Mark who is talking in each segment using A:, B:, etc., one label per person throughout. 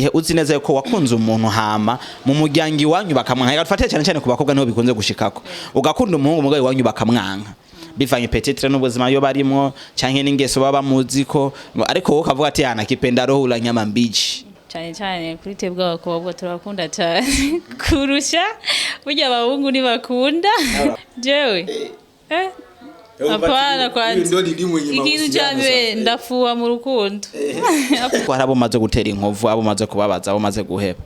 A: Gihe uzi neza yuko wakunze umuntu, hama mu muryango iwanyu bakamwanka. Reka dufate cyane cyane ku bakobwa, niho bikunze gushikako. Ugakunda umuhungu, mugabo iwanyu bakamwanka bivanye peut-être n'ubuzima yo barimwo canke n'ingeso baba bamuziko, ariko wowe ukavuga ati: "Nakipenda roho ula nyama mbichi."
B: Cyane cyane kuri twebwe abakobwa, turabakunda cyane kurusha burya abahungu ntibakunda. Jewe hapana, kwanza ikintu cya mbere ndafuha mu rukundo.
A: Ko hari abo umaze gutera inkovu, abo umaze kubabaza, abo umaze guheba?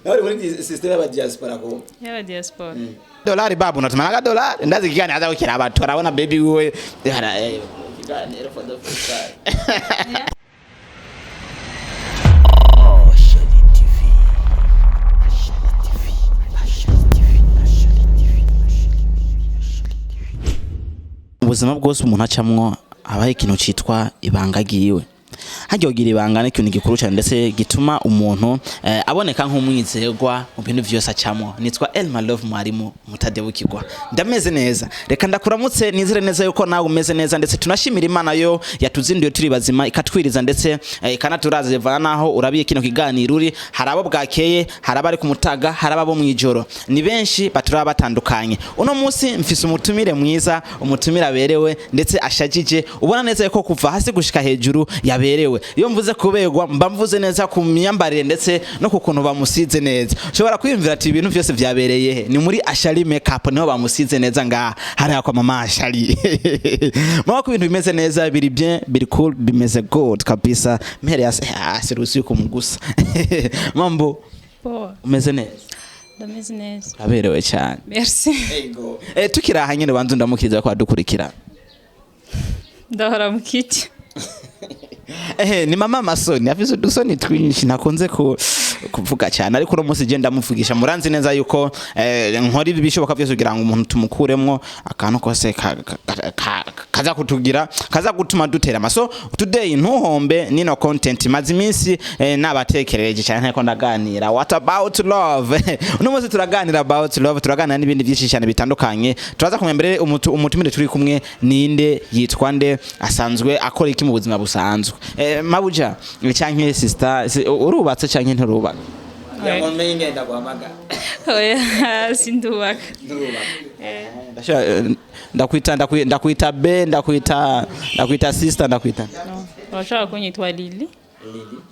C: Nawe muri system y'aba diaspora ko
B: y'aba diaspora.
A: Dolari babu natumanaga dolari, ndazi ikiganiro aza gukira abantu arabona baby wiwe hara ikiganiro for the first time.
D: Ashali TV. Ashali TV. Ashali TV. Ashali TV. Ashali TV.
A: Ubuzima bwose umuntu acamwo habaho ikintu citwa ibanga ryiwe. Harya kugira ibanga ni ikintu gikuru cyane, ndetse gituma umuntu aboneka nk'umwizerwa mu bintu vyose acamwo. Nitwa Elma Love, mwarimu mutadebukirwa. Ndameze neza, reka ndakuramutse, nizere neza yuko nawe umeze neza, ndetse tunashimira Imana yo yatuzinduye turi bazima, ikatwiriza, ndetse ikanaturaza ivana naho urabiye kino kiganiro uri. Hari abo bwakeye, hari abari ku mutaga, hari ababo mw'ijoro, ni benshi baturaba batandukanye. Uno munsi mfise umutumire mwiza, umutumire aberewe ndetse ashajije, ubona neza yuko kuva hasi gushika hejuru yaberewe. Iyo mvuze kuberwa, mba mvuze neza ku myambarire ndetse no ku kuntu bamusize neza. Ushobora kwiyumvira ati: "Ibintu byose vyabereye he?" Ni muri Ashali Makeup, niho bamusize neza. Ngaha hariya kwa mama Ashali mama, ko ibintu bimeze neza, biri bien, biri cool, bimeze good kabisa. Mpere ya siruhusi kumugusa. Mambo?
B: Poa.
A: Umeze neza?
B: Ndameze neza.
A: Aberewe cyane.
B: Merci.
A: Tukiri aha nyene, banza ndamukiriza ko adukurikira.
B: Ndahora mu kiti.
A: Ehe, ni mama Masoni, afise udusoni twinshi, ntakunze kuvuga cyane, ariko uno munsi je ndamuvugisha. Muranzi neza yuko nkora ibi bishoboka byose kugira ngo umuntu tumukuremwo akantu kose kaza kutugira, kaza gutuma dutera amaso. Today ntuhombe nino content. Maze iminsi nabatekerereje cyane nteko ndaganira what about love. Uno munsi turaganira about love, turaganira n'ibindi byinshi cyane bitandukanye. Turaza kumenya mbere umutumire turi kumwe ninde, yitwa nde, asanzwe akora iki mu buzima busanzwe. Mabuja canke sister, urubatse canke nturubaka?
C: Kugira ngo menye ngenda guhamagara.
B: Oya, sindubaka.
A: Ndakwita ndakwita be, ndakwita sister, ndakwita?
B: No. Urashobora kunyitwa Lili.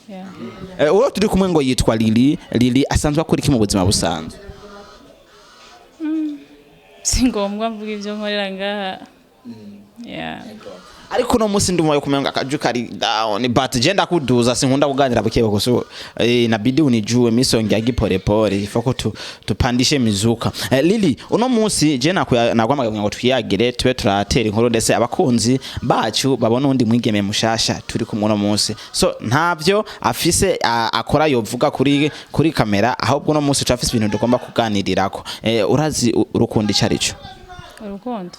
B: Yeah.
A: Uwo turi kumwe ngo yitwa Lili. Lili asanzwe akora iki mu buzima busanzwe?
B: Si ngombwa mvuga ibyo nkorera ngaha. Yeah.
A: Ariko uno munsi ndumva yuko akaju kari down, but je ndakuduza. Sinkunda kuganira buke buke, inabidi unijue misonge gipolepole ifako tu, tupandishe mizuka. Lili, uno munsi je nakwamagara ngo twiyagire, tube turatera inkuru, ndetse abakunzi bacu babona undi mwigeme mushasha turi kumwe uno munsi. So ntavyo afise akora yovuga kuri kamera, ahubwo uno munsi turafise ibintu tugomba kuganirirako. Urazi urukundo ico arico?
B: Urukundo,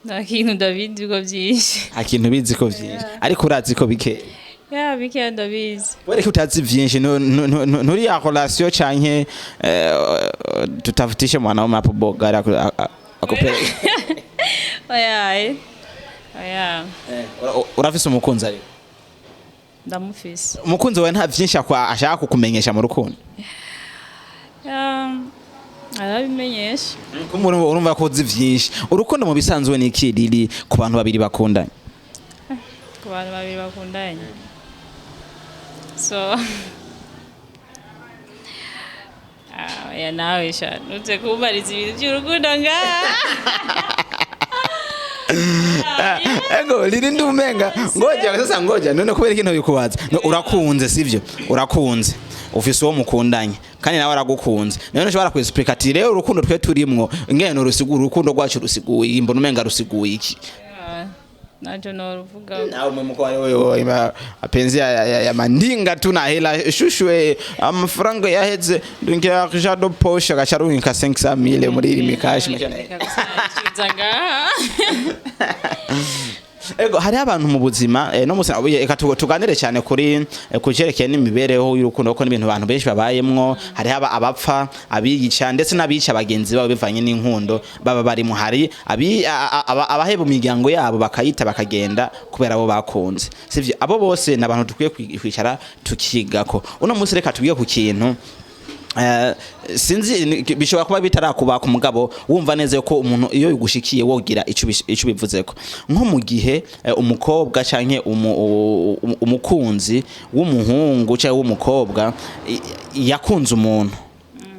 B: nta kintu ndabizi ko byinshi.
A: Nta kintu bizi ko vyinshi, ariko urazi ko bike?
B: Ya, bikeya ndabizi.
A: Wereke utazi vyinshi, nturi ya relation canke tutafutishe mwanaume hapo bogari akupeleke?
B: Oya, oya.
A: Urafise umukunzi ariko?
B: Ndamufise.
A: Umukunzi wawe nta vyinshi ashaka kukumenyesha mu rukundo?
B: Ya, arabimenyesha.
A: Kumbe urumva ko uzi vyinshi. Urukundo mu bisanzwe ni iki, Lili, ku bantu babiri bakundanye?
B: Ku bantu babiri bakundanye, so ah, oya, nawe sha ntuze kumbariza ibintu by'urukundo ngaha.
A: Ego Lili, ndumenga ngoja sasa, ngoja none kubera ikintu bikubaza. No, urakunze sivyo? Urakunze, ufise uwo mukundanye kandi nawe aragukunze. None ushobora kwexplica ati: "Rero urukundo twe turimwo ingene rusigura, urukundo rwacu rusiguye, imbona umenga rusiguye iki?"
B: Ah, naco noruvuga.
A: Nawe mwe mko wewe mapenzi ya mandinga tu na hela shushwe, amafaranga yaheze, ndungira argent de poche, agacharunka 500 mille muri iri mikashi.
B: Kabisa, ngaha.
A: Ego, hariho abantu mu buzima, no musi reka tuganire cyane kuri kujerekeye n'imibereho y'urukundo, kuko n'ibintu abantu benshi babayemwo. Hariho abapfa, abiyica, ndetse n'abica bagenzi babo bivanye n'inkundo baba barimo. Hari abaheba imiryango yabo bakayita bakagenda kubera abo bakunze, sivyo? Abo bose ni abantu dukwiye kwicara tukigako. Uno munsi reka tubige ku kintu, sinzi bishobora kuba bitarakuba ku mugabo, wumva neza ko umuntu iyo yugushikiye wogira ico bivuzeko, nko mu gihe umukobwa canke umukunzi w'umuhungu canke w'umukobwa yakunze umuntu.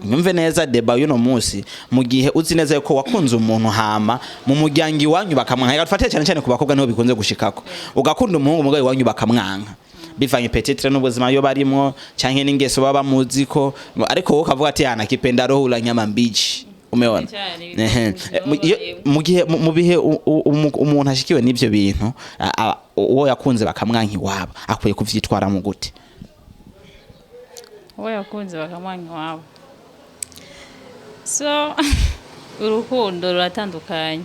A: Nyumve neza débat y'uno munsi: mu gihe uzi neza ko wakunze umuntu, hama mu muryango iwanyu bakamwanka. Reka dufate cyane cyane ku bakobwa, niho bikunze gushikako. Ugakunda umuhungu, mugabo iwanyu bakamwanka bivanye peut-être n'ubuzima yo barimwo canke n'ingeso baba bamuziko, ariko wowe ukavuga ati: "Ana kipenda roho hula nyama mbichi." Umeona?
B: Cyane.
A: Ehe.
B: Ubuzima babayemo.
A: Mu gihe mu bihe umuntu ashikiwe n'ivyo bintu, uwo yakunze bakamwanka iwabo, akwiye kuvyitwaramo gute?
B: Uwo yakunze bakamwanga iwabo, so urukundo ruratandukanye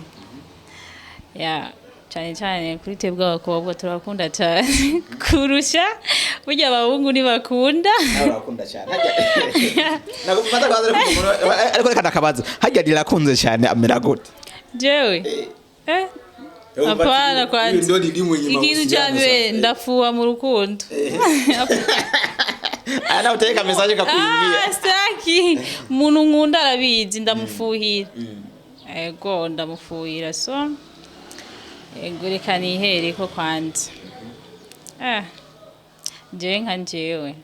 B: ya cyane cyane kuri twebwe abakobwa, turakunda cyane kurusha, burya abahungu ntibakunda.
A: Urakunda cyane. Ariko reka ndakabaza, harya rirakunze cyane amera gute?
B: Jewe, hapana, kwanza ikintu cya mbere ndafuha mu rukundo.
A: Aya nawe uteka message kakwingiye.
B: Ah, sitaki. Umuntu nkunda arabizi, ndamufuhira. Ego, ndamufuhira. So ego, reka nihere ko kwanza, jewe nka jewe,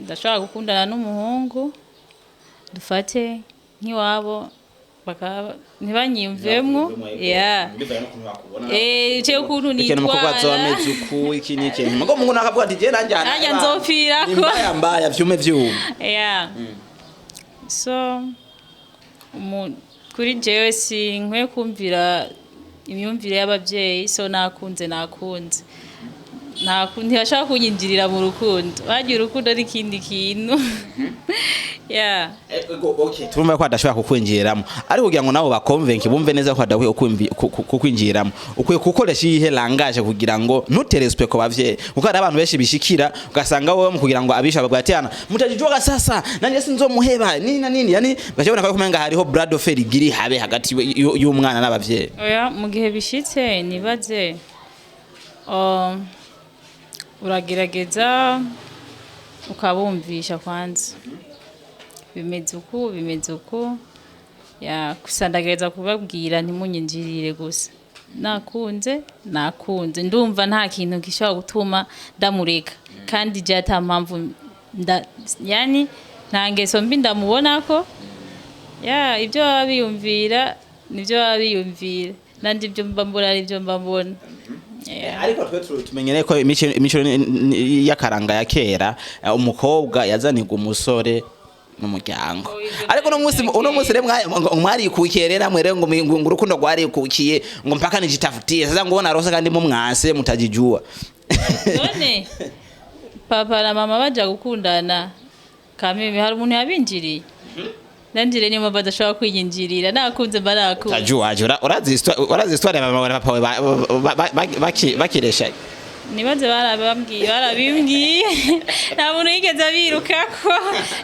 B: ndashobora gukundana n'umuhungu, dufate nk'iwabo bakaba ntibanyiyumvemwo ya cyo ukuntu
A: ikintu umukobwa azoba
B: nitwara.
A: Ameze uku, iki n'iki, mugo mungu nakavuga ati: "Je nanje
B: Nanjye nzopfirako."
A: Ni mbaya mbaya, vyume vyume.
B: Yeah. So kuri jewe sinkwiye kumvira imyumvire y'ababyeyi. So nakunze, nakunze. Ntibashaka kunyinjirira mu rukundo. Bagira urukundo ari ikindi kintu, yeah.
A: Okay, turumva ko adashobora kukwinjiramo, ariko kugira ngo nabo bakonvenke, bumve neza ko adakwiye kukwinjiramo, ukwiye gukoresha iyihe langage kugira ngo ntutere respect ku bavyeyi? Kuko hari abantu benshi bishikira, ugasanga wowe mu kugira ngo abisha babwira ati: "Ana mutajijua sasa nanje sinzomuheba nini na nini." Yani bashobora ko kumenga hariho bras de fer igiri habe hagati y'umwana n'abavyeyi.
B: Oya, mu gihe bishitse, nibaze, uragerageza ukabumvisha kwanza bimeze uku, bimeze uku ya. Gusa ndagerageza kubabwira ntimunyinjirire, gusa nakunze, nakunze, ndumva nta kintu gishobora gutuma ndamureka, kandi je ata mpamvu yani nta ngeso mbi ndamubonako. Ya, ibyo baba biyumvira nibyo baba biyumvira, nandi ibyo mba mbona ari byo mba mbona. Yeah.
A: Ariko twe tumenyereye ko imico y'akaranga ya kera, umukobwa yazanirwa umusore n'umuryango.
B: Oh, ivyo
A: Ariko uno munsi,
B: vyari
A: uno munsi rero mwarikukiye rero namwe rero, ngo urukundo rwarikukiye, ngo mpaka nijitafutie sasa, ngo narose kandi mumwase mutajijua.
B: None papa na mama baja gukundana kameme, hari umuntu yabinjiriye? Nanjire niyo mpamvu badashobora kwinyinjirira. Nakunze mba nakunze.
A: Utajua aje? Urazi histoire ya mama na papa wawe bakiresha?
B: Nibaze, barabambwiye, barabimbwiye, nta muntu yigeze abirukako.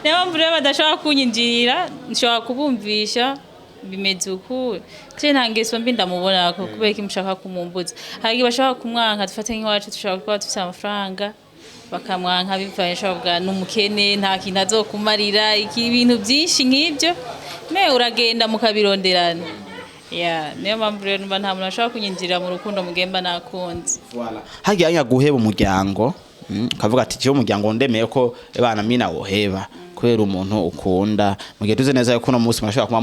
B: Niyo mpamvu rero badashobora kunyinjirira. Nshobora kubumvisha bimeze uku, je nta ngeso mbi ndamubona ko, kubera ko mushaka kumumbuza. Hari igihe bashobora kumwanka, dufate nk'iwacu dushobora kuba dufite amafaranga, bakamwanka bivanye, ashobora kuvuga n'umukene, nta kintu azokumarira, iki, ibintu byinshi nk'ibyo. Me uragenda mukabironderana. Ya, niyo mpamvu rero numva nta muntu ashobora kunyinjirira mu rukundo mugemba nakunze.
A: Hagiye anya guheba umuryango, ukavuga ati: "Jewe umuryango ndemeye ko bana mina woheba kubera umuntu ukunda." Mu gihe tuzi neza yuko uno munsi murashobora kuba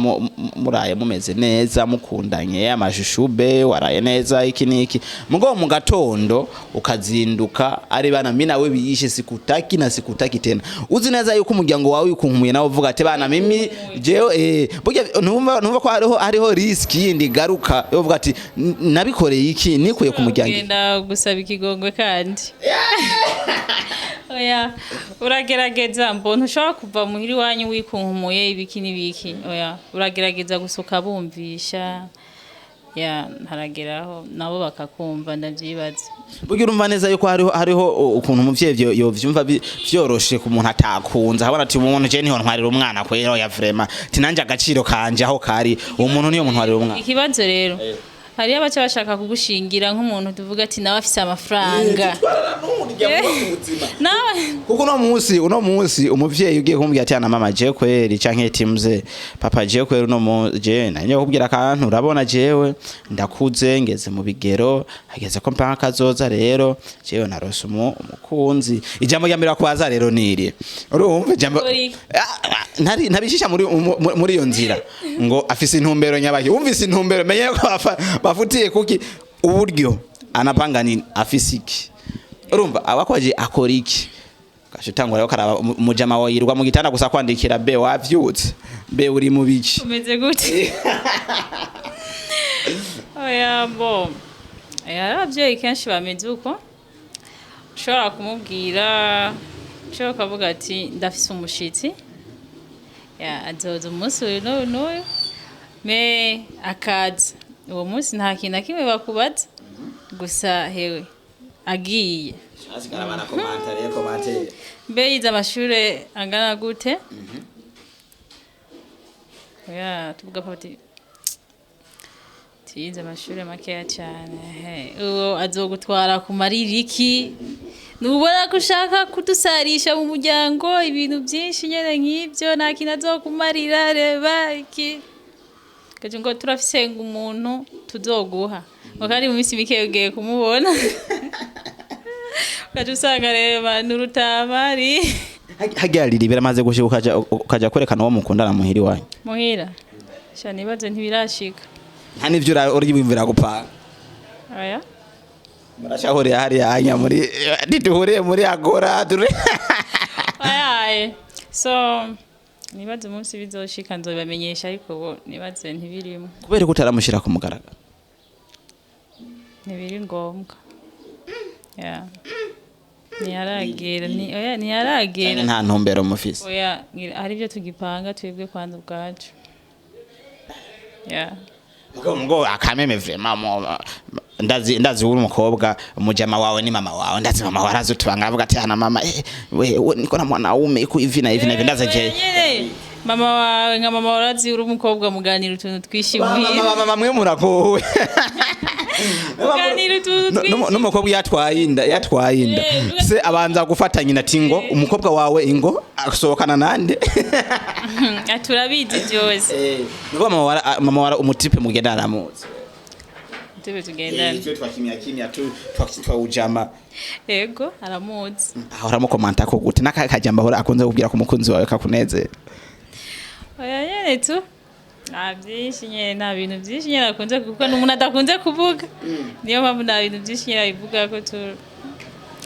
A: muraye mumeze neza, mukundanye, amashushu waraye neza, iki n'iki, mugo mu gatondo ukazinduka ari bana mina we biyishe, sikutaki na sikutaki tena. Uzi neza yuko umuryango wawe ukunkuye, nawe uvuga ati: "Bana mimi jewe." Burya ntumva ko hariho risk yindi garuka yo uvuga ati: "Nabikoreye iki? Nikuye ku muryango."
B: Ugenda gusaba ikigongwe kandi. Oya, uragerageza, mbona ushobora kuva muhira iwanyu wikunkumuye ibiki n'ibiki. Oya, uragerageza gusa ukabumvisha. Ya, harageraho nabo bakakumva, ndavyibaza.
A: Burya urumva neza yuko hariho ukuntu umuvyeyi yovyumva vyoroshe ku muntu atakunze, abona ati umuntu je niho ntwarira umwana kwera, ya vraiment, ati nanje agaciro kanje aho kari, uwo muntu niyo muntu ntwarira umwana.
B: Ikibazo rero, hariyo abaca bashaka kugushingira nk'umuntu tuvuga ati nawe afise amafaranga nawe.
A: Kuko uno munsi umuvyeyi ugiye kumubwira ati ana mama, je kweri, canke ati mze papa, je kweri uno munsi je nanye kubwira akantu, urabona jewe ndakuze, ngeze mu bigero, hageze ko mpaka kazoza, rero jewe narose umukunzi. Ijambo rya mbere bakwaza rero niri, urumva ijambo
B: Uri.
A: Ah, ah, ntari ntabishisha muri iyo nzira ngo afise intumbero nyabaki. Wumvise intumbero, menye ko bafutiye kuki uburyo anapanga nini, afise iki, urumva abakwaje akora iki, gace utangura rero karaba umujama wawe yirirwa mu gitanda gusa kwandikira be wavyutse, be uri mu biki?
B: Umeze gute? Oya, bo oya, hari abavyeyi kenshi bameze uko. Ushobora kumubwira, ushobora kuvuga ati ndafise umushitsi, ya azoza umunsi uyu n'uyu n'uyu, me akaza uwo munsi nta kintu na kimwe bakubaza, gusa hewe agiye. Mbe yize amashure angana gute? Oya, tuvuga pati tiyize amashure makeya cyane. He, uwo azogutwara ku maririki? Nubona ko ushaka kudusarisha mu muryango, ibintu byinshi nyene nk'ibyo, nta kintu azokumarira. Reba iki kaje ngo turafise ngo umuntu tuzoguha, ngo kandi mu minsi mike ugiye kumubona, ukaca usanga reba n'urutamari.
A: Harya riri biramaze gushika ukaja kwerekana uwo mukundana muhiri wanyu?
B: Muhira sha, nibaze ntibirashika.
A: Nta n'ivyo uriyumvira gupanga?
B: Oya.
A: Murashahuriye hariya hanya muri ntiduhuriye muri agora dure.
B: Oyaye, so nibaze umunsi bizoshika nzobibamenyesha, ariko ubu nibaze ntibirimo.
A: Kubera ko utaramushira ku mugaragaro?
B: Ntibiri ngombwa, ya ntiharagera, ni oya, ntiharagera.
A: Nta ntumbero mufise?
B: Oya, hari ibyo tugipanga twebwe kwanza ubwacu, ya.
A: Ngo akameme vraiment ndazi uri umukobwa, umujama wawe ni mama wawe, ndazi mama wawe arazi utubanga, avuga ati hana mama, we niko na mwanaume iko hivi na hivi na hivi, ndazi je.
B: Nyene mama wawe, nka mama urazi uri umukobwa, muganira utuntu twinshi muhira.
A: Mama mama mwe muragowe.
B: Muganira utuntu twinshi.
A: N'umukobwa yatwaye inda,
B: Eh,
A: se abanza gufata nyina ati ngo umukobwa wawe ingo asohokana nande?
B: Ah, turabizi byose.
A: Nuko mama wara umutipe mugenda aramuzi?
B: Tube tugendana.
A: Icyo twakimya kimya tu twaujama.
B: Yego, aramuzi.
A: Ahora mukomanta ko gute n'aka kajambo ahora akunze kubwira ku mukunzi wawe kakunezera?
B: Oya, nyene tu nta byinshi nyene, nta bintu byinshi nyene akunze kuvuga, ni umuntu adakunze kuvuga, niyo mpamvu nta bintu byinshi nyene abivuga ko tu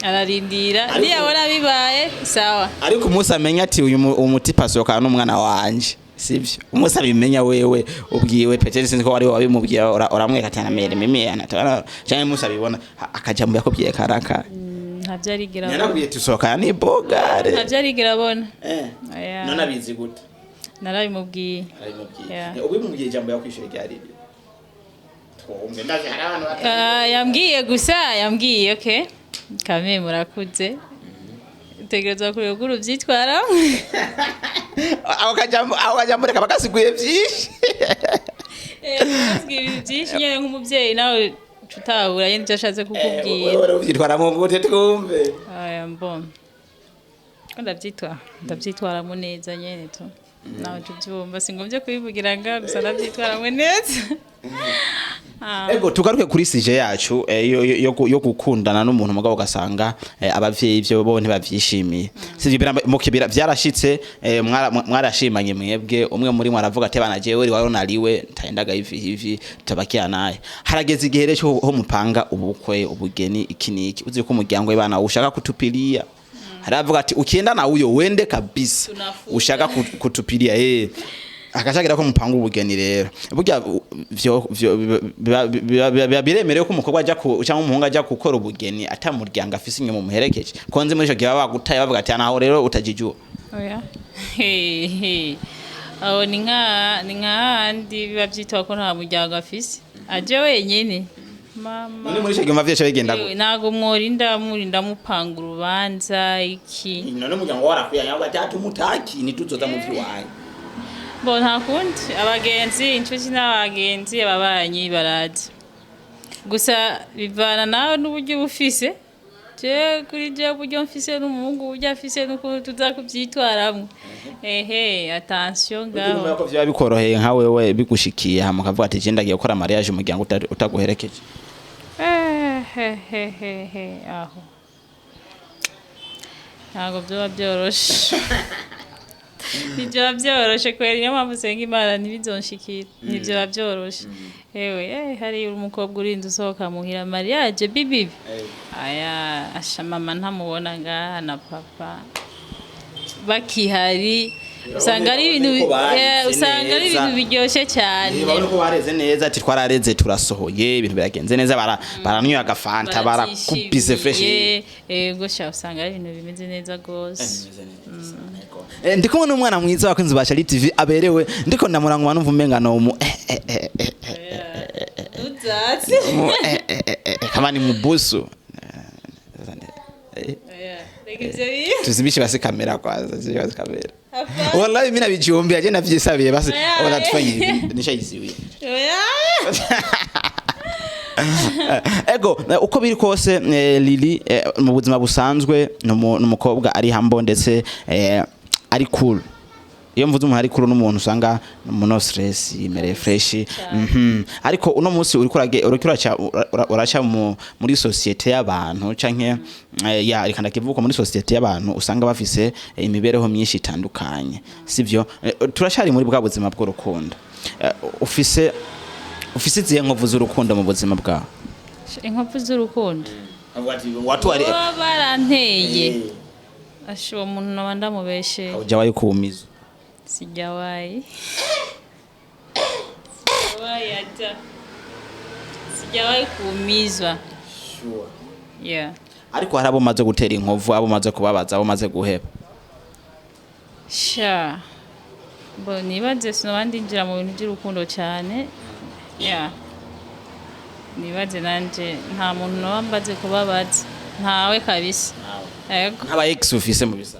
B: ararindira niyabona bibaye sawa.
A: Ariko umunsi amenya ati uyu umutipe asohokana n'umwana wanje, sivyo, umunsi abimenya wewe ubwiwe peut-être, sinzi ko wari wabimubwira, uramwereka ati anamere mimi anatara, cyangwa umunsi abibona akajambo yakubwiye karaka?
B: Ntabyo arigera abona.
A: Yarakubwiye tusohokana ni bogare?
B: Ntabyo arigera abona.
A: Eh.
B: Oya.
A: None abizi gute?
B: Narabimubwiye.
A: Arabimubwiye?
B: Yeah.
A: Ubimubwiye, ijambo yakwishyura ryari iryo? Twumve, ndazi hari abantu
B: Ah, yambwiye gusa, yambwiye okay kame murakuze, utegerezwa kureba uko ubyitwaramo.
A: Ako kajambo reka bagasiguye byinshi.
B: Ibintu byinshi nyine, nk'umubyeyi nawe uca utabura nyine icyo ashatse kukubwira.
A: Wewe ubyitwaramo gute? Twumve.
B: Aya, mbona ko ndabyitwaramo neza nyene tu, nawe uca ubyumva, singombye kubivugira nga, gusa ndabyitwaramo neza. Ah.
A: Ego, tugaruke kuri sujet yacu, yo gukundana n'umuntu mugabo ugasanga abavyeyi ivyo bo ntibavyishimiye, sivyo? Mu kibira vyarashitse, mwarashimanye mwebwe, umwe muri mwe aravuga ati bana jewe wari nariwe ntayendaga hivi hivi, tutabakia naye. Harageze igihe rero ho mupanga ubukwe, ubugeni, iki niki, uzi ko umuryango w'ibana ushaka kutupilia, haravuga ati ukienda na huyo wende kabisa.
B: Tunafuta.
A: Ushaka kutupilia, akashagira ko mupanga ubugeni rero burya vyo biba biremerewe ko umukobwa ajya ku cyangwa umuhungu ajya gukora ubugeni ata muryango afise inyuma umuherekeje? Konzi muri ico gihe baba bagutaye, bavuga ati naho rero utajijua.
B: Oya. Hehe. Aho ni nka handi biba byitwa ko nta muryango afise. Aje wenyene, mama.
A: None muri ico gihe umva vyose bigenda
B: Yewe,
A: gute?
B: Ntago mworinda murinda mupanga urubanza iki.
A: None umuryango warakwiye batatu mutaki ntituzoza mu vy'iwanyu?
B: Bo, nta kundi, abagenzi, inshuti n'abagenzi, ababanyi baraza. Gusa bivana nawe n'uburyo uba ufise. Je kuri je, uburyo mfise n'umuhungu uburyo afise n'ukuntu tuza kubyitwaramwo, ehe, attention
A: Urumva
B: ngaho.
A: ko vyaba bikoroheye nka wewe bigushikiye, hama ukavuga ati: "Je ndagiye gukora mariage", umuryango utaguherekeje?
B: Ehehehehe, aho ntabwo byaba byoroshe, ntibyoba byoroshe kweri. Niyo mpamvu usenga Imana ntibizonshikire, ntibyoba byoroshe. Ewe, hariya uri umukobwa urinda usohoka muhira, mariage bibibi, aya asha, mama ntamubona ngaha na papa bakihari, usanga ari ibintu
A: Urabona ko bareze
B: usanga ari
A: neza.
B: ibintu biryoshye cyane.
A: Urabona ko bareze neza, ati twarareze, turasohoye, ibintu biragenze neza, baranyoye agafanta, barakubise fresh.
B: Barabyishimiye. Ego sha, usanga ari ibintu bimeze neza rwose.
A: Ndi kumwe n'umwana mwiza, abakunzi ba Shali TV, aberewe. Ndiko ndamurangwa numva umenga no mu eh, eh, eh, eh, eh,
B: Uzatse.
A: Mu kama ni mubusu.
B: Reka ivyo bintu.
A: Tuzimishe basi kamera kwanza, tuzimishe basi kamera. Wallahi mimi nabijumbia, je navyisabiye basi.
B: Oya.
A: Ona tufanye hivi, nishayiziwiye.
B: Oya.
A: Ego, uko biri kose, Lili, mu buzima busanzwe ni umukobwa ari humble ndetse ari cool. Iyo mvuze umuntu ari cool, n'umuntu usanga no stress, imereye fresh. Ariko uno munsi uriko uriko uraca muri société y'abantu canke ya reka ndakivuga, muri société y'abantu usanga bafise imibereho myinshi itandukanye, sivyo? Turacari muri bwa buzima bw'urukundo. Ufise izihe nkovu z'urukundo mu buzima bwawe?
B: Inkovu z'urukundo?
A: Watu wari
B: Baba baranteye, asha, uwo muntu noba ndamubeshe.
A: Hujawahi kuumizwa?
B: Sijawahi, sijawahi hata, sijawahi kuumizwa, yeah.
A: Ariko hari abo umaze gutera inkovu, abo umaze kubabaza, abo umaze guheba?
B: Sha, bo nibaze sinoba ndinjira mu bintu by'urukundo cyane, yeah. Nibaze nanje nta muntu noba mbaze kubabaza, ntawe kabisa, yego.
A: Nk'aba ex ufise mu bisa?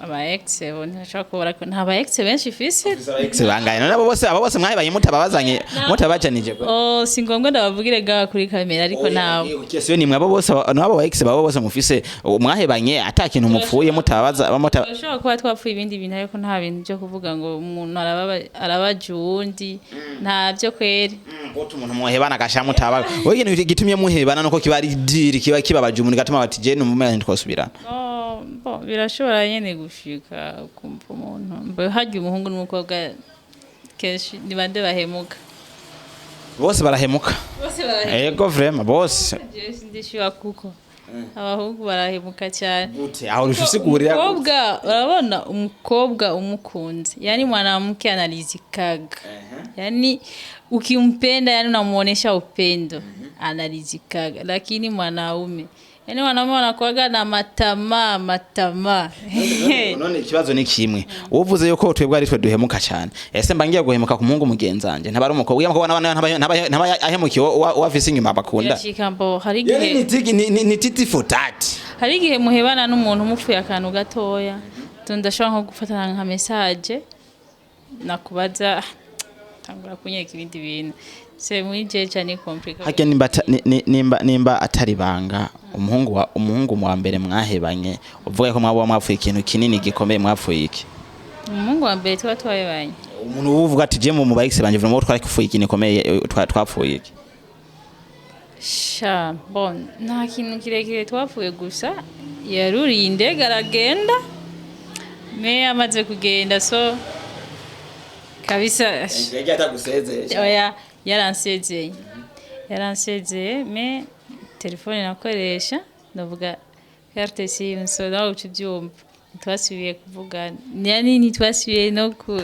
B: Aba ex bo ntibashobora kubura ko nta ba ex benshi ifise.
A: Aba ex bangahe none? Abo bose mwahebanye mutababazanye, mutabajanije?
B: Oh, si ngombwa ndabavugire gaha kuri kamera, ariko ntawe.
A: Kesiyo nimwe, abo bose nabo ba ex babo bose mufise mwahebanye ata kintu mupfuye, mutababaza muta
B: Turashobora kuba twapfuye ibindi bintu, ariko nta bintu byo kuvuga ngo umuntu arabaje uwundi, ntabyo kweri.
A: Gute umuntu muhebana agasha mutabaza? Wowe ikintu gitumye muhebana nuko kiba ari deal, kiba kibabaje umuntu, gatuma bati: "Je numva ntitwosubirana."
B: Oh, bo birashobora nyene gushika ukumva umuntu mbe. Harya umuhungu n'umukobwa kenshi ni bande bahemuka?
A: Bose barahemuka.
B: Bose barahemuka?
A: Ego, vraiment bose.
B: Jewe sindishyura kuko abahungu barahemuka cyane.
A: Gute aho usigurira?
B: Umukobwa, urabona umukobwa umukunze, yani mwanamke analizikaga, yani ukimpenda, yani unamuonesha upendo, analizikaga. Lakini mwanaume, yani wanaume wanakuwaga na matamaa, matamaa.
A: None ikibazo ni kimwe, uvuze yuko twebwe ari twe duhemuka cyane, ese mba ngiye guhemuka ku muhungu mugenzi wanje ntaba ari umukobwa? Iyo umukobwa ntaba ahemukiye uwo afise inyuma bakunda?
B: Birashika, mbo hari
A: Yani
B: igihe
A: ni tit for tat.
B: Hari igihe muhebana n'umuntu mupfuye akantu gatoya. Ndashobora nko gufatana nka message nakubaza, tangura kunyereka ibindi bintu, se muri je cyane compliqué.
A: Harya nimba nimba atari banga, umuhungu wa mbere mwahebanye uvuga ko mwaba mwapfuye ikintu kinini gikomeye, mwapfuye iki?
B: Umuhungu wa mbere tuba twahebanye?
A: Umuntu uvuga ati: "Je mu ba ex banje vraiment twari kupfuye ikintu gikomeye", twapfuye iki?
B: Sha, bon, nta kintu kirekire twapfuye, gusa yaruriye indege aragenda. Me amaze kugenda, so kabisa.
C: Yagiye atagusezeye?
B: Oya, yaransezeye, yaransezeye, me telefone nakoresha, ndavuga carte SIM, so nawe uca ubyumva, ntitwasubiye kuvugana, yani ntitwasubiye no ku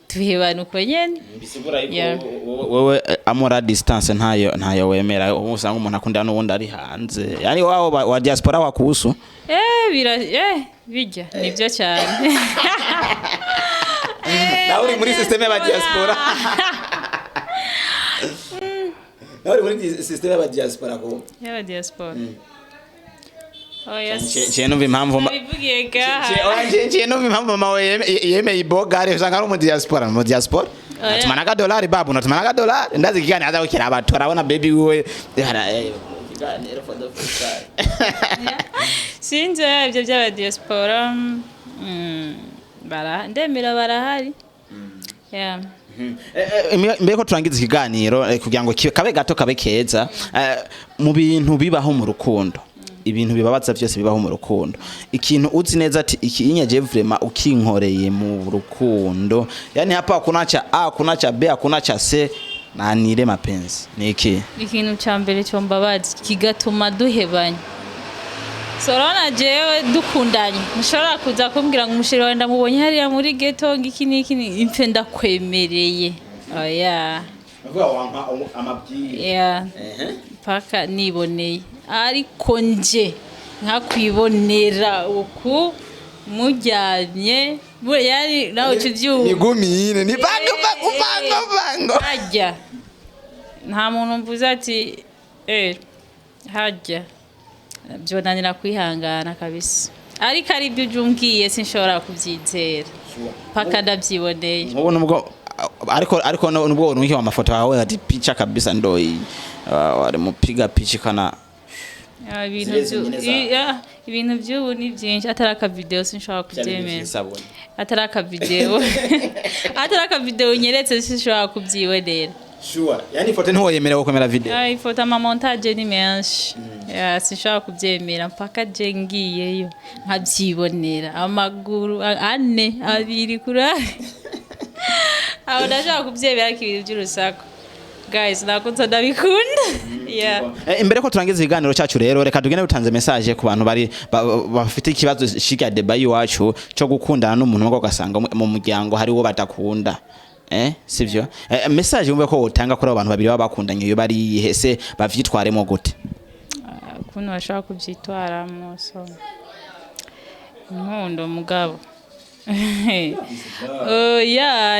B: tuhebana uko nyene.
A: Bisigura yuko
B: Yeah.
A: wewe amour à distance ntayo wemera? Ubu usanga umuntu akunda n'uwundi ari hanze, yani wao wa diaspora wakuhusu?
B: Bira bijya nibyo cyane.
A: Nawe uri muri system y'aba diaspora.
C: Nawe uri muri system y'aba diaspora ko.
B: Y'aba diaspora. Oya.
A: Je numva impamvu
B: Nabivugiye gaha.
A: Je numva impamvu mama we yemeye ibogare, usanga ari mu diaspora, mu diaspora.
B: Oya.
A: Natuma n'akadolari babu, natuma n'akadolari, ndazi ikiganiro aza gukira abantu arabona baby wiwe. Ikiganiro for the first time.
B: Sinzi ibyo by'aba diaspora, bara ndemera barahari. Yeah.
A: Mbere ko turangiza ikiganiro, kugira ngo kabe gato kabe keza, mu bintu bibaho mu rukundo, ibintu bibabaza byose bibaho mu rukundo, ikintu uzi neza ati iki inyeje vraiment ukinkoreye mu rukundo, yani hapa hakuna cha A, hakuna cha B, hakuna cha C, nanire mapenzi ni iki?
B: Ikintu cya mbere cyombabazi kigatuma duhebanya, so urabona jewe dukundanye ntushobora kuza kumbwira ngo umusheri wawe ndamubonye hariya muri ghetto, ngo iki n'iki impfe ndakwemereye, oya.
A: Uvuga wampa amabwire.
B: Yeah. Paka niboneye, ariko nje nkakwibonera uku muryamye yani nawe uca ubyumva.
A: Nigumine ni bango bango bango bango.
B: Hajya nta muntu mvuze ati hajya byonanira kwihangana kabisa, ariko ari byo ujya umbwiye sinshobora kubyizera paka ndabyiboneye.
A: Nk'ubu nubwo ariko nubwo urungikiwe amafoto yawe ati picha kabisa ndo iyi, walimupiga picha kana.
B: Ah, ibintu
A: Zile zingine
B: ibintu by'ubu ni byinshi, atari akavideo sinshobora kubyemera.
A: Isabune.
B: Atari akavideo nyeretse sinshobora kubyibonera.
A: Sure, yani ifoto ntiwoyemerewe kwemera video?
B: Ah, ifoto amamontage ni menshi. Yeah, sinshobora kubyemera mpaka je ngiyeyo nkabyibonera amaguru ane abiri kuri aho ndashaka kubyemera, ariko ibintu by'urusaku guys ntabwo nza ndabikunda, yeah.
A: Imbere ko turangiza ikiganiro cyacu rero, reka tugende dutanze message ku bantu bari bafite ikibazo shiga débat iwacu cyo gukundana n'umuntu ngo ugasanga mu muryango hari uwo badakunda, sivyo? Message wumve ko wotanga kuri abo bantu babiri baba bakundanye iyo bari hese bavyitwaremo gute?
B: Ukuntu bashobora kubyitwaramo, so inkundo mugabo oya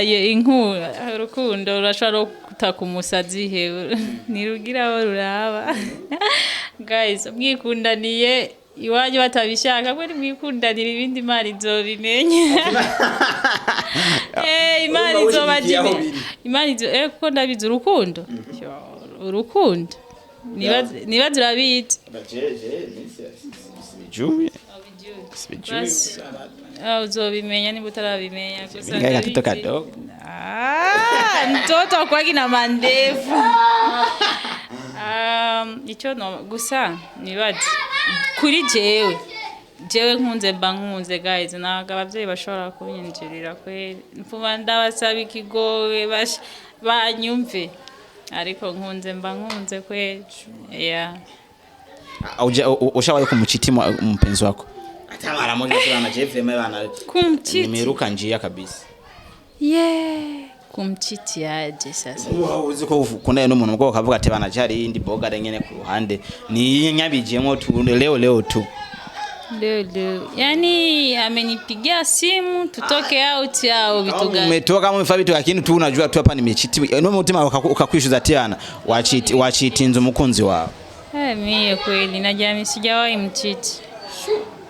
B: urukundo rurashobora no gutaka umusazi hewe ntirugira aho ruraba. Guys, mwikundaniye iwanyu batabishaka mwe nimwikundanira, ibindi Imana izobimenya. Imana
C: Urumva
B: izoba
C: wishigikiye aho biri.
B: Imana izo kuko ndabizi urukundo. Yo, urukundo nibaza urabizi.
A: Sijui. Sijui.
B: Basi. Ah, uzobimenya niba utarabimenya gusa.
A: Mimi katoto
B: Ndabizi.
A: Kadogo.
B: Ah, mtoto akwagi na mandevu. Icyo no gusa nibaze kuri jewe nkunze mba nkunze guys, ntabwo ababyeyi bashobora kunyinjirira kweri, mvuba ndabasaba ikigowe banyumve, ariko nkunze mba nkunze kweri, yeah.
A: Ushawahi kumchiti mpenzi wako? Hata mara moja tu bana, Jeff bana.
B: Kumchiti?
A: Nimeruka njia kabisa.
B: Yeah, kumchiti aje sasa?
A: Uba uzi ko ukundana n'umuntu ubwo ukavuga ati bana jari indi boga nyene ku ruhande ni nyabijemo tu leo leo tu.
B: Leo leo yani amenipigia simu tutoke out au vitu gani?
A: Umetoka kama umefanya vitu lakini tu unajua tu hapa nimechiti no mutima ukakwishuza ati bana wachiti wachitinze umukunzi wawe.
B: Mie kweli najami sijawahi mchiti.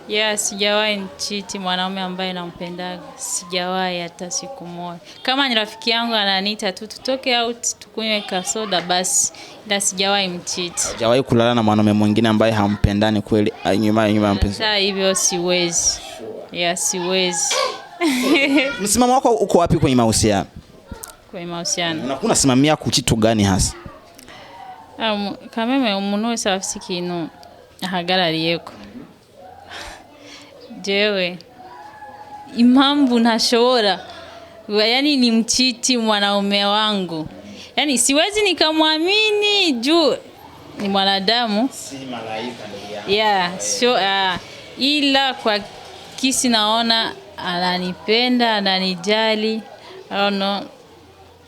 B: Yeah, sijawahi mchiti mwanaume ambaye nampendaga. Sijawahi hata siku moja. Kama ni rafiki yangu ananiita tu tutoke out tukunywe kasoda basi, ila sijawahi mchiti.
A: Hujawahi kulala na mwanaume mwingine ambaye hampendani kweli, nyuma nyuma ya mpenzi?
B: Sasa hivyo siwezi. Yeah, siwezi.
A: Msimamo wako uko wapi kwenye mahusiano?
B: Kwenye mahusiano.
A: Unakuwa unasimamia kuchitu gani hasa?
B: Kameme umuntu wese aba afise ikintu ahagarariyeko. Jewe impamvu ntashobora yani ni mchiti mwanaume wangu, yani siwezi nikamwamini juu ni mwanadamu.
A: Si malaika ndugu yangu.
B: Yeah, so, ila kwa kisi naona ananipenda, ananijali, I don't know,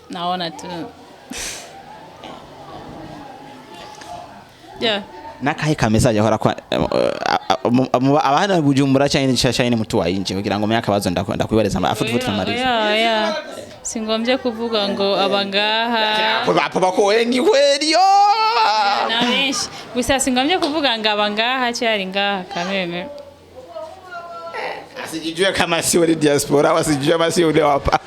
B: naona tu, yeah.
A: Nakahe ka message ahora kwa abana Bujumbura cyane cyane mutu wayinje kugira ngo menye akabazo ndakwibareza afu tuve tunamaliza.
B: Oya, oya. Singombye kuvuga ngo aba ngaha.
A: Hapo bako wengi kweli yo.
B: Na benshi gusa, singombye kuvuga ngo aba ngaha cyari ngaha kameme.
A: Asijijue kama si ule diaspora, wasijue kama si ule wapa.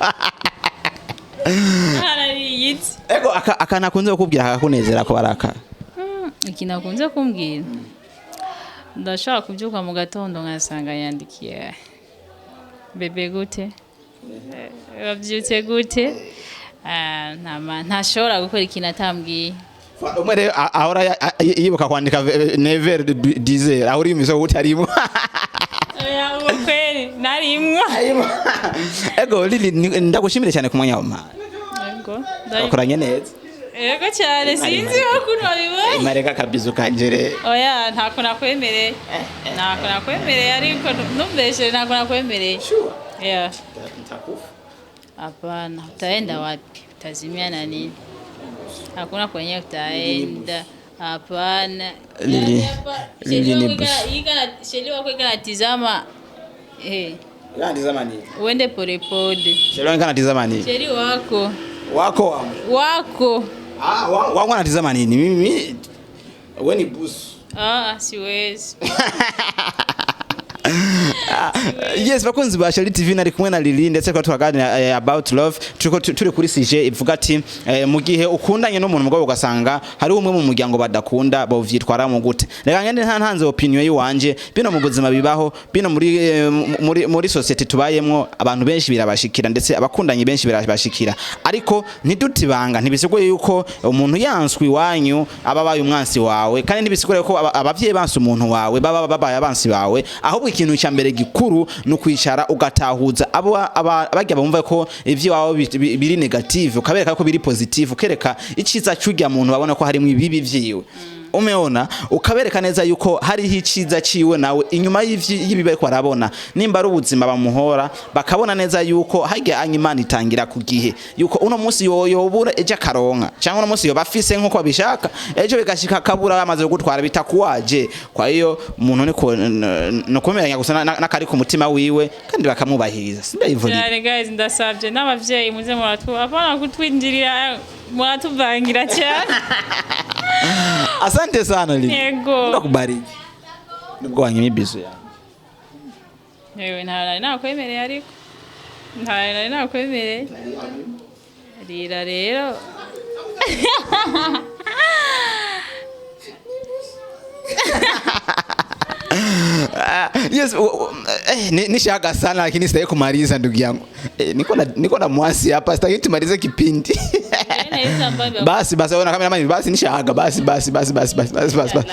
B: Harariyitse.
A: Ego, akanakunze kukubwira akakunezera ko baraka.
B: Ikintu akunze kumbwira, ndashobora kubyuka mu gatondo nkasanga yandikiye: "Bébé, gute? Wabyutse gute?" Ah, ntashobora gukora ikintu atambwiye.
A: Umwe rero ahora yibuka kwandika never dizer, aho uri imiso utarimo.
B: Oya, uwo kweri narimwo.
A: Ego Lili, ndagushimire cyane ku mwanya wawe.
B: Yego.
A: Wakoranye neza.
B: Yego cyane, sinzi ukuntu wabibonye.
A: Mareka kabizu kanjere.
B: Oya, ntako nakwemereye, ntako nakwemereye, ariko ntumbeshere, ntako nakwemereye. Yeah.
A: Nitakufa.
B: Hapana, utaenda wapi? Utazimia na nini? Hakuna kwenye utaenda. Hapana.
A: Lili,
B: Yaani hapa,
A: Lili
B: Sheli
A: ni
B: wako Sheli wako ikanatizama. Eh,
A: Anatizama nini?
B: uende polepole.
A: Sheli wangu anatizama nini?
B: Sheli wako.
A: Wako wangu.
B: Wako.
A: Ah, wangu anatizama nini? Mimi wewe ni busu.
B: Ah, siwezi.
A: Yes, bakunzi ba Shali TV, nari kumwe na Lili ndetse kwa tukaganira about love. Turiko turi kuri sujet ivuga ati mu gihe ukundanye n'umuntu mugabo ugasanga hari umwe mu muryango badakunda, bovyitwara mu gute? Reka ngende nta ntanze opinion yiwanje. Bino mu buzima bibaho, bino muri society tubayemwo, abantu benshi birabashikira, ndetse abakundanye benshi birabashikira, ariko ntidutibanga. Ntibisiguye yuko umuntu yanswe iwanyu aba abaye umwansi wawe, kandi ntibisigure ko abavyeyi banse umuntu wawe baba babaye abansi bawe. Ahubwo ikintu cya mbere gikuru ni ukwicara ugatahuza abo bajya bumva ko ivyo wawe biri negative, ukabereka ko biri positive, ukereka iciza cy'urya muntu babona ko harimo ibibi vyiwe. Umeona, ukabereka neza yuko hariho iciza ciwe nawe inyuma y'ibi bariko barabona, nimba ari ubuzima bamuhora, bakabona neza yuko harya anya Imana itangira ku gihe, yuko uno munsi yobura ejo akaronka, cyangwa uno munsi yoba afise nkuko babishaka, ejo bigashika akabura, bamaze kugutwara bitakuwaje. Kwa hiyo umuntu niko no kumeranya gusa n'akari ku mutima wiwe, kandi bakamwubahiriza, sindayivurira.
B: Cyane guys, ndasabye n'abavyeyi, muze muratu, apana kutwinjirira, muratuvangira cyane.
A: Asante sana Lili.
B: Yego.
A: Ndakubariki nubwo wanyima ibizu yawe.
B: Yewe, nta nari nakwemereye, ariko nta nari nakwemereye. Rira rero.
A: Yes, nishaga sana, lakini sitaki kumaliza ndugu yangu. Niko na mwasi hapa, sitaki tumalize kipindi.
B: Tena hizo ambavyo
A: Basi basi, ona cameraman, basi nishaga, basi basi basi basi basi basi basi. Basi.